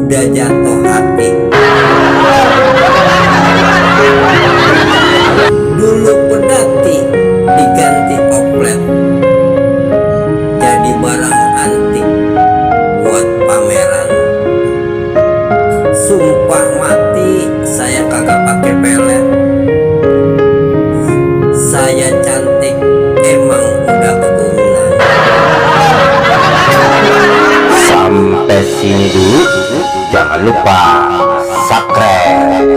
udah jatuh hati. Dulu pedati diganti oplet, jadi barang antik buat pameran. Sumpah mati saya kagak pakai pelet. Saya cantik emang udah keturunan. Sampai sini dulu, jangan lupa subscribe.